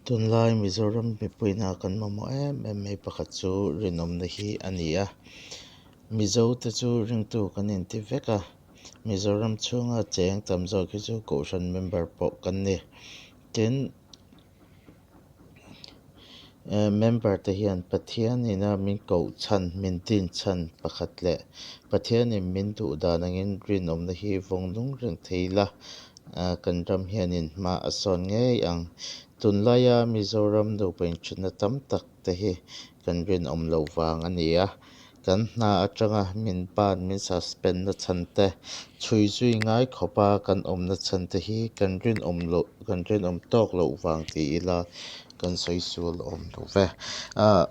Tunlai Mizoram mipuina kan mamawh em em mai pakhat chu rinawmna hi a ni a. Mizote chu ringtu kan inti vek a, Mizoram chhunga cheng tam zawk hi chu Kohhran member pawh kan ni. Tin, Member te hian Pathianina min koh chhan, min din chhan pakhat leh Pathianin min duh dan angin rinawmna hi vawng nung reng thei ila, kan ram hianin hma a sawn ngei ang. Tunlaia Mizoram nupa inthenna tam tak te hi kan rinawm loh vang a ni a. Kan hna atanga min ban, min suspend na chhan te, chhui zui ngai khawpa kan awmna chhan te hi kan rinawm loh, kan rinawm tawk loh vang ti ila kan sawi sual awm lo ve. Ah,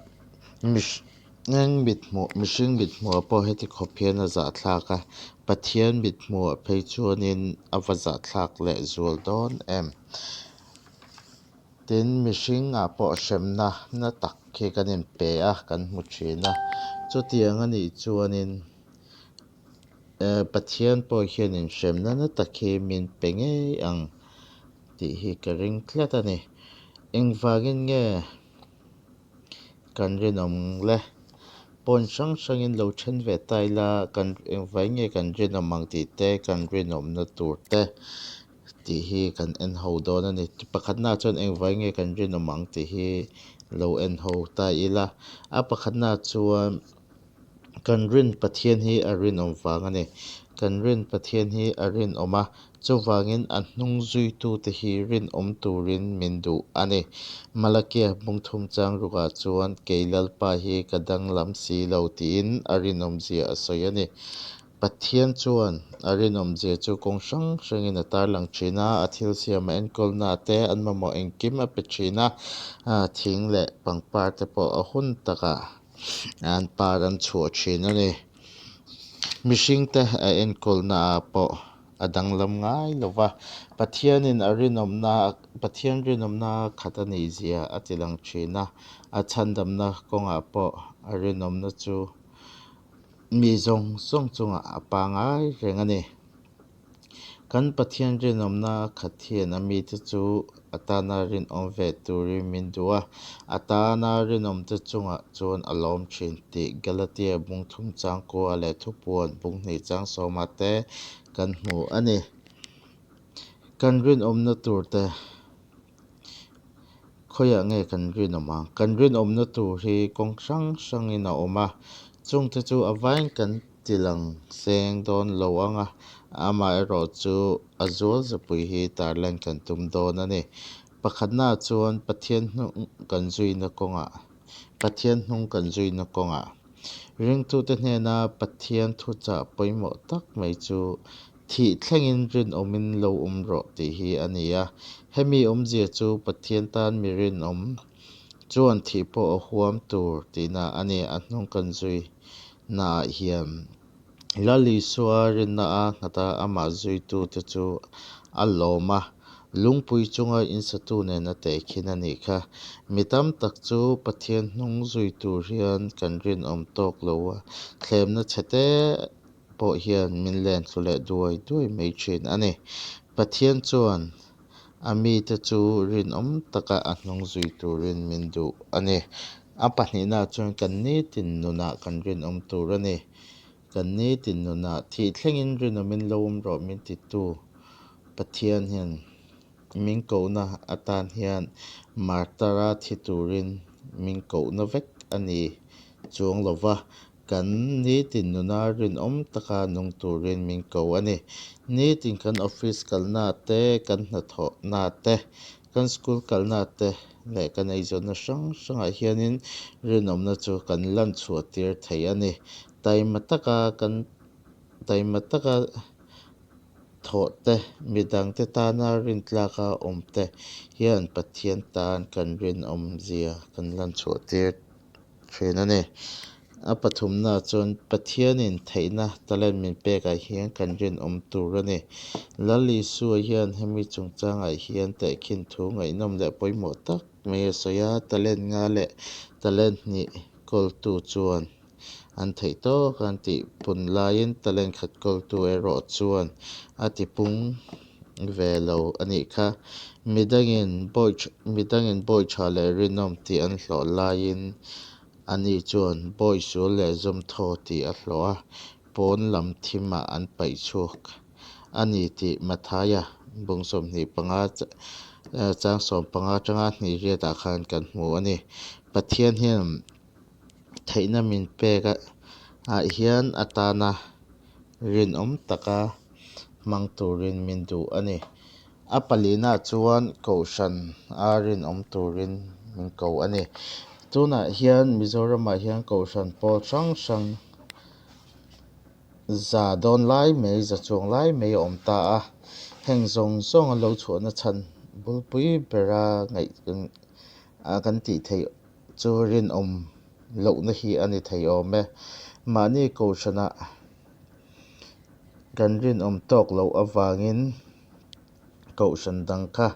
mihring mithmuh, mihring mithmuhah pawh heti khawp hian a zahthlak a, Pathian mithmuhah phei chuanin a va zahthlak leh zual dawn em? Tin, mihringah pawh hremna na tak hi kan inpe a, kan hmu thin a. Chutiang a nih chuanin Pathian pawh hianin hremna na tak hi min pe ngei ang tih hi ka ring tlat a ni. Engvangin nge kan rinawm le? Point hrang hrangin lo then ve ta ila, kan engvangin nge kan rinawm ang tih te, kan rinawmna tur te tih hi kan en ho dawn a ni. Pakhatnaah chuan engvai nge kan rinawm ang tih hi lo en ho ta ila. A pakhatnaah chuan kan rin Pathian hi a rinawm vang a ni. Kan rin Pathian hi a rinawm a, chuvangin a hnung zuitute hi rinawm turin min duh a ni. Malakia bungthum chang rukah chuan kei Lalpa hi ka danglam si lo tiin a rinawmzia a sawi a ni. Pathian chuan a rinawmzia chu kawng hrang hrangin a tarlang thin a, a thil siam a enkawlna te, an mamawh engkim a pe thin a, thing leh pangpar te pawh a hun takah an par an chhuah thin a ni. Mihringte a enkawlna ah pawh a danglam ngai lo va, Pathianin a rinawmna Pathian rinawmna khat a nihzia a tilang thin a, a chhandamna kawngah pawh a rinawmna chu Mi zawng zawng chungah a pangai reng a ni. Kan Pathian rinawmna khat hian a mite chu a tana rinawm ve turin min duh a, a tana rinawmte chungah chuan a lawm thin tih Galatia bung thum chang kua leh thupuan bung hnih chang sawma te kan hmu a ni. Kan rinawmna turte. Khawiah nge kan rinawm ang? Kan rinawmna tur hi kawng hrang hrangin a awm a, chungte chu a vain kan tilang seng dawn lo ang a, amaherawh chu a zual zapui hi tarlan kan tum dawn a ni. Pakhatnaah chuan Pathian hnung kan zuina kawngah Pathian hnung kan zuina kawngah ringtute hnena Pathian thuchah pawimawh tak mai chu Thih thlengin rinawmin lo awm rawh tih hi a ni a. Hemi awmzia chu Pathian tan mi rinawm chuan thih pawh a huam tur tihna a ni. A hnung kan zui naah hian Lal Isua rinna a nghata amah zuitute chu a lawm a, lungpui chunga insatu nen a tehkhin a nih kha. Mi tam tak chu Pathian hnung zui tur hian kan rinawm tawk lo a, thlemna chhe te pawh hian min len thlu leh duai duai mai thin a ni. Pathian chuan a mite chu rinawm taka a hnung zui turin min duh a ni. A pahnihnaah chuan kan nitin nunah kan rinawm tur a ni. Kan nitin nunah thih thlengin rinawmin lo awm rawh min titu Pathian hian min kohna atan hian martara thi turin min kohna vek a ni chuang lo va. Kan nitin nuna rinawm taka nung turin min ko a ni. Nitin kan office kalna te, kan hnathawhna te, kan school kalna te leh kan eizawnna hrang hrangah hianin rinawmna chu kan lan chhuah tir thei a ni. Taima taka kan taima taka thawh te, midangte tana rintlaka awm te hian Pathian tan kan rinawmzia kan lan chhuah tir thin a ni. A pathumna chuan Pathianin theihna talent min pekah hian kan rinawm tur a ni. Lal Isua hian hemi chungchangah hian tehkhin thu ngaihnawm leh pawimawh tak mai a sawi a, talent nga leh talent hnih kawltu chuan an theih tawk an tih pun laiin talent khat kawltu erawh chuan a tipung. ve lo a nih kha. Midangin bawi midangin bawi tha leh rinawm tih an hlawh laiin ani chuan bawi sual leh zawmthaw tih a hlawh a, pawn lam thimah an paih chhuak a ni tih Mathaia bung 25 chang 15 atanga hnih riatah khan kan hmu a ni. Pathian hian theihna min pek ah hian atana rinawm taka hmang turin min duh a ni. A palina chuan kohhran a rinawm turin min ko a ni. Tunah hian Mizoramah hian kohhran pawl hrang hrang za dawn lai mai, za chuang lai mai a awm ta a. Heng zawng zawng an lo chhuahna chhan bulpui bera ngaih kan tih theih chu rinawm lohna hi a ni thei awm e. Mahni kohhranah kan rinawm tawk loh avangin kohhran dang kha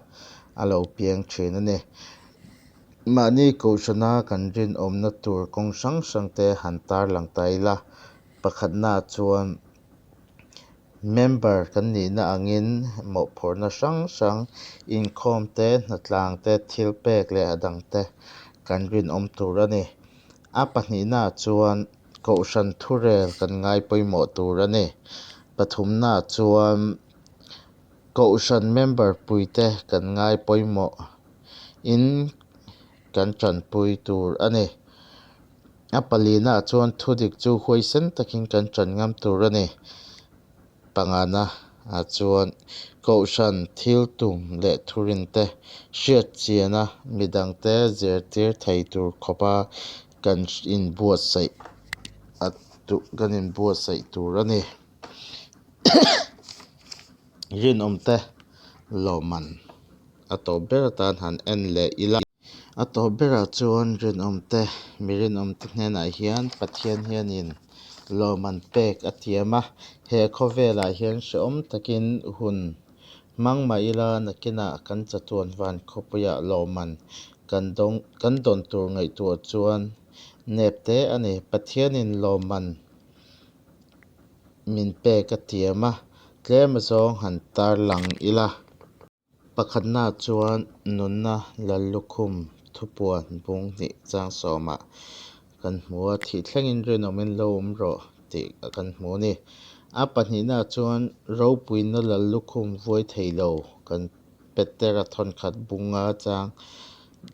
a lo piang thin a ni. Mahni kohhrana kan rinawmna tur kawng hrang hrangte han tarlang ta ila. Pakhatna chuan member kan nihna angin mawhphurhna hrang hrang, inkhawm te, hnatlang te, thilpek leh a dang te kan rinawm tur a ni. A pahnihna chuan kohhran thurel kan ngai pawimawh tur a ni. Pathumna chuan kohhran member puite kan ngai pawimawh in kan tanpui tur a ni. A palina chuan thudik chu huaisen takin kan tan ngam tur a ni. Pangana ah chuan kohhran thil tum leh thurinte hriat chiana midangte zirtir thei tur khawpa kan inbuatsaih kan inbuatsaih tur a ni. Rinawmte lawmman a tawp ber atan han en leh ila. A tawp berah chuan rinawmte, mi rinawmte hnenah hian Pathian hianin lawmman pek a tiam a. He khawvelah hian hrehawm takin hun hmang mah ila nakinah kan chatuan van khawpuiah lawmman kan dawng kan dawn tur ngaihtuah chuan nep te a ni. Pathianin lawmman min pek a tiam a, tlem azawng han tarlang ila. Pakhatna chuan nunna lallukhum thupuan bung hnih chang sawmah kan hmu a, thih thlengin rinawmin lo awm rawh tih kan hmu a ni. A pahnihna chuan ropuina lallukhum vuai thei lo kan Petera thawnkhat bunga chang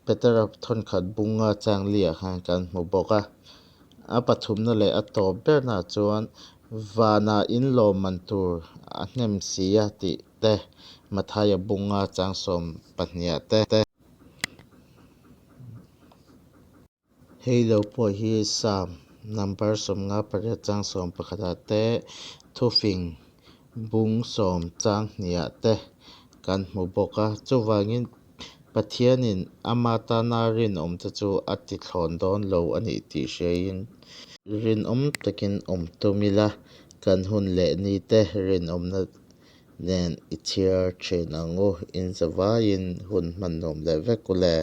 Petera thawnkhat bunga chang liah khan kan hmu bawk a. A pathumna leh a tawp berna chuan vanah in lawmman tur a hnem si a tih te Mathaia bunga chang sawm pahnih te. Hei lo pawh hi Psalm number 58 chang 11 ah te, Thufing bung 10 chang 2 ah te kan hmu bawk a. Chuvangin Pathianin ama tana rinawmte chu a ti thlawn dawn lo a nih tih hriain rinawm takin awm tum ila, kan hun leh ni te rinawmna nen i chhiar thin ang u. In zavaiin hun hman nuam leh vek u le.